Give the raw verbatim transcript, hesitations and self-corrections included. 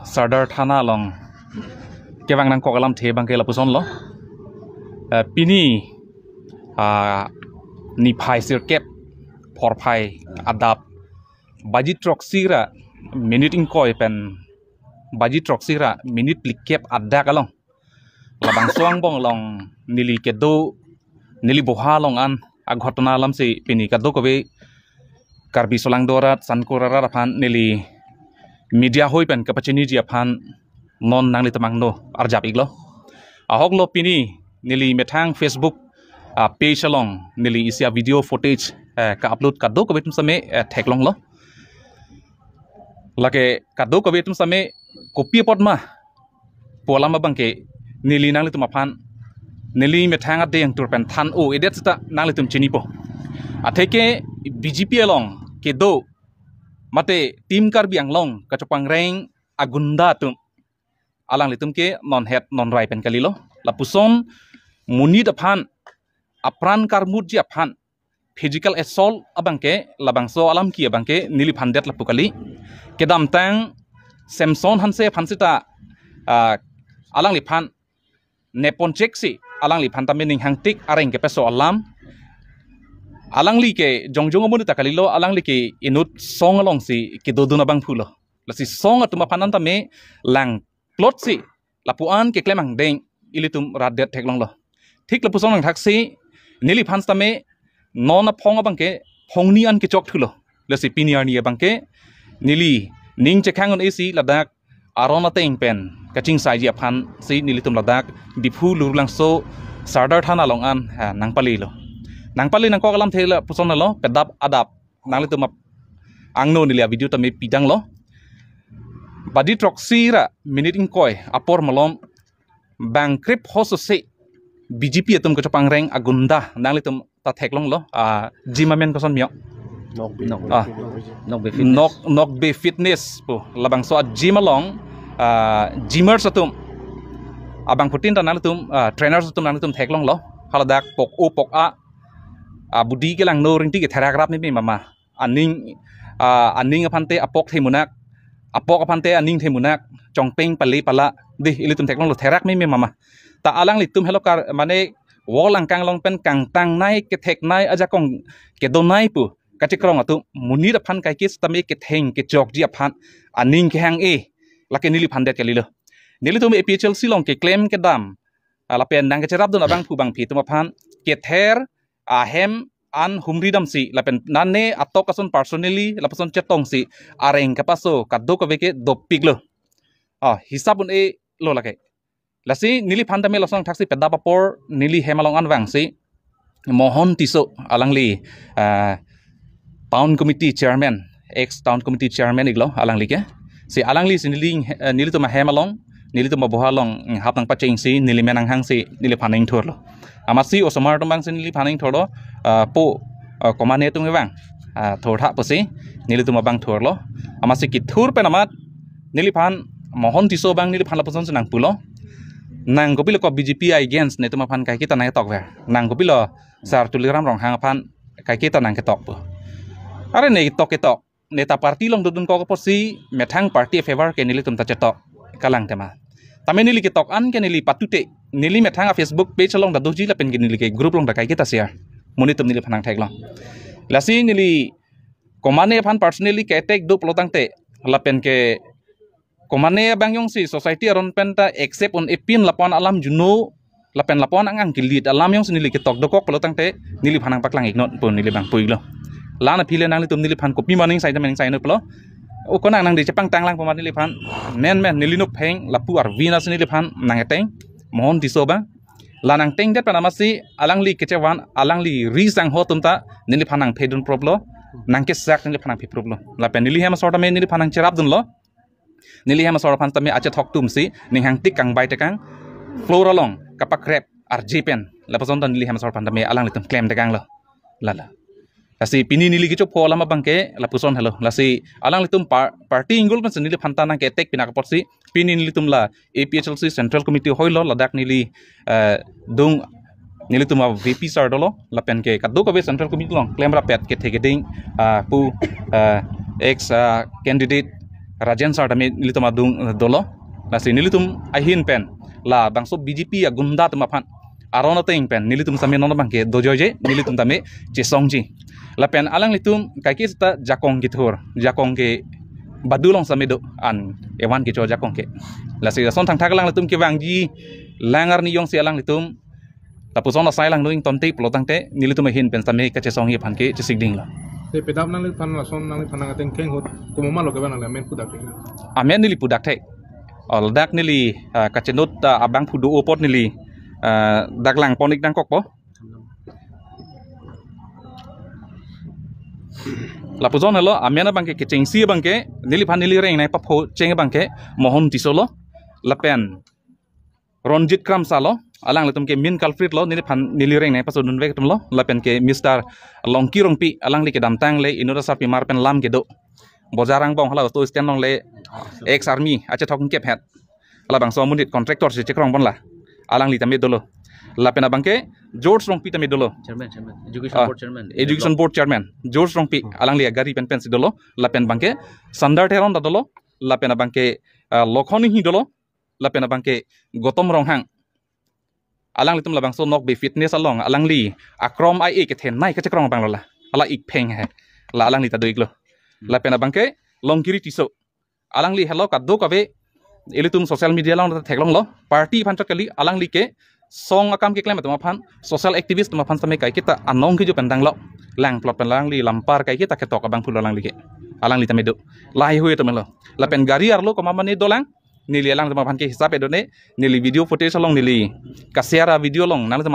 Sardar Thana along kevang nangkok alamthe abangke lapuson lo. Eh, pini, ah, niphai sirkep phorphai adap baji throksi ra minute ingkoi pen baji throksi ra minute phlikep adak along, labangso angbong along neli kedo, neli boha along an aghotona alamsi pini kadokave Karbi solangdo arat, sankor arat aphan neli media hoi pen kapachiniji aphan non nanglitum angno arjap iklo. Ahok lo pini neli methang Facebook, ah, page along neli isi a-video footage, eh, ka-upload kadokave atum sitame, eh, theklonglo. Lake kadokave atum sitame kopi apot ma pu alam abangke neli nanglitum aphan, neli methang adeng tur pen than-o-edet seta nanglitum chinipo. Atheke B J P along kedo mate Team Karbi Anglong kachopangreng agunda atum, alanglitum ke non het non rai pen kalilo. Lapuson monit aphan, apran karmutji aphan physical assault abangke, labangso alam ke abangke neliphan det lapu kali. Kedamtang Samson Hanse aphan seta, ah, alangliphan neponchek si alangliphan tame ninghangtik areng kepeso alam. Alangli ke jongjong amonit ta kalilo, alangli ke inut song alongsi kedodun abangphu lo. Lasi song atum aphan an tame lang plot si lapu-an keklem angdeng ilitum rat det theklonglo. Thik lapuson angthaksi neliphan sitame non aphong abangke phongni an kechok thulo. Lasi pini arni abangke neli ning chekhang un-e si ladak aron ateng pen kachingsaiji aphansi nelitum ladak Diphu Lurlangso Sardar Thana along an, ha, nangpalelo. Nangpale nangkok alamthe lapuson lo, pedap adap nanglitum ap-, angno neli a-video tame pidanglo. Baji throksi ra minute ingkoi apor malom bang krip hoso se B J P atum kachopangreng agunda nanglitum ta theklonglo, ah, gym amen koson mio. Nokbe. Nok. Ah. Nokbe Fitness. Nok, Nokbe Fitness pu labangso a-gym along, ah, gymmers atum, abangphutin ta nanglitum, ah, trainers atum nanglitum theklonglo. Haladak pok o pok a, ah, budi kelangno ringti ketherak rap meme mama. Aning, ah, aning aphante apok themunak, apok aphante aning themunak, chongpeng pale pala, dei ilitum theklonglo, therak meme mama. Ta alanglitum helo kar, mane wall angkang along pen kangtangnei ketheknei ajakong kedonei pu kachekrong atum monit aphan kaike sitame ketheng kechokji aphan aning kehang-e, lake neliphan det kalilo. Nelitum A P H L C along keklem kedam, ah, lapen nangkecherapdun abangphu bangphi atum aphan kether ahem an humri damsi lapen nane atok ason personally lapuson chetongsi areng kepaso kadokave ke dopiklo. Ah, hisap un-e lo lake. Lasi neliphan tame lason thaksi pedap apor neli hem along an vangsi Mohon Tisso alangli, ah, town committee chairman, ex town committee chairman iklo alangli ke. Si alangli si neli, eh, nelitum ahem along, nelitum aboha along, mm, hap nangpachengsi neli men nanghangsi neliphan ingthurlo. Amatsi osomar atum abangsi neliphan ingthurlo, ah, po, ah, komane atum abang, ah, thurtha pusi nelitum abang thurlo. Amatsi kethur pen amat neliphan Mohon Tisso abang neliphan lapusonsi nangpulo. Nang kopilo ko B J P against netum aphan kaiketa nangtokver. Nang kopilo Sar Tuliram Ronghang aphan kaiketa nangketok pu. Are ne tok ketok, neta party along dodun kok apotsi methang party favor ke nelitum ta chetok kalang tema. Tame neli ketok an ke neli patute, neli methang a-Facebook page along ta doji lapen ke neli ke group along ta kaiketa share. Monit atum neliphan nangtheklong. Lasi neli komane aphan personally ke-attack do pulo tangte, lapen ke komane abang jongsi society aron pen ta accept un-epin lapu-an alam juno, lapen lapu-an angang ke-lead alam jongsi neli ketok dokok pulo tangte neliphan nangpaklang iknon pu neli abang puilo. Lana phile nanglitum neliphan kopi maning sai maning sai no pulo. O konang nang di chepangtang lang pu ma neliphan. Men men neli nopheng lapu arvina si neliphan nang-eteng Mohon Tisso abang. La nangtengdet pen amatsi alangli kechevan, alangli ri sangho atum ta neliphan nangphedun proplo. Nangkesak neliphan nangphe proplo. Lapen neli hem asor tame neliphan nangcherapdunlo. Neli hem asor aphan tame achethok atumsi ninghangtik kangbai tekang, floor along kapakrep arje pen lapuson ta neli hem asor aphan tame alanglitum klem tekanglo. Lala. Lasi pini neli kecho pho alam abangke lapuson helo. Lasi alanglitum par-, party inggul pensi neliphan ta nangke-attack pinak apotsi pini nelitum la A P H L C Central Committee hoilo ladak neli, eh, dung nelitum a-V P sir dolo lapen ke kadokave Central Committee along klemrap pet kethe keding, ah, pu, ah, ex, ah, candidate Rajen sir tame nelitum adung, eh, dolo. Lasi nelitum ahin pen labangso B J P agunda atum aphan aron ateng pen nelitum same non abangke dojoije, nelitum tame chesongji. Lapen alanglitum kaike seta jakong kethur, jakong ke badu along same do an evan kecho jakong ke. Lasi lason thangthak alanglitum kevangji lang arni jongsi alanglitum lapuson asai lang doing tonte pulo tangte nelitum ahin pen same kachesongji aphan ke chesikdinglo. Te pedap nangliphan lason nangliphan nang ateng keng hot komat ma lo kevang nang amen pudak thek. Amen neli pudak thek. O ladak neli, ah, kachenut, ah, abangphu do apot neli, ah, dak langpon ik nangkokpo. Lapuson helo amen abangke kechengsi abangke neliphan neli reng nangpapho cheng abangke Mohon Tisso lo. Lapen Ronjit Kramsa lo, alanglitum ke main culprit lo, neliphan neli reng nangpasodunvek atum lo, lapen ke Mister Longki Rongpi, alangli kedamtang le inut asarpimar pen lam kedo. Bojar angbong hala auto stand along le ex army, achethok kep het. Labangso amonit contractor si chekrong ponla. Alangli tame dolo. Lapen abangke George Rongpi tame dolo. Chairman, chairman. Education Ah, board chairman. Education board chairman. George Rongpi, alangli agari pen pensi dolo. Lapen abangke Sundar Teron ta dolo. Lapen abangke, ah, Lokhon Inghi dolo. Lapen abangke Gautam Ronghang. Alanglitum labangso Nokbe Fitness along alangli akrom ai e kethenei kachekrong abang lo la. Hala ik pheng he. La alangli ta do iklo. Lapen abangke Longkiri Tisso. Alangli helo kadokave ilitum social media along ta theklonglo. Party aphan chot kali, alangli ke song akam keklem atum aphan, social activist atum aphan same kaiketa anong kejo pen danglo. Lang plot pen alangli lampar kaiketa ketok abangphu lo alangli ke. Alangli tame do. Lahai hui atum lo. Lapen gari arlo komat ma ne dolang. Neli alanglitum aphan ke hisap edone, neli video footage along neli ka-share a-video along nanglitum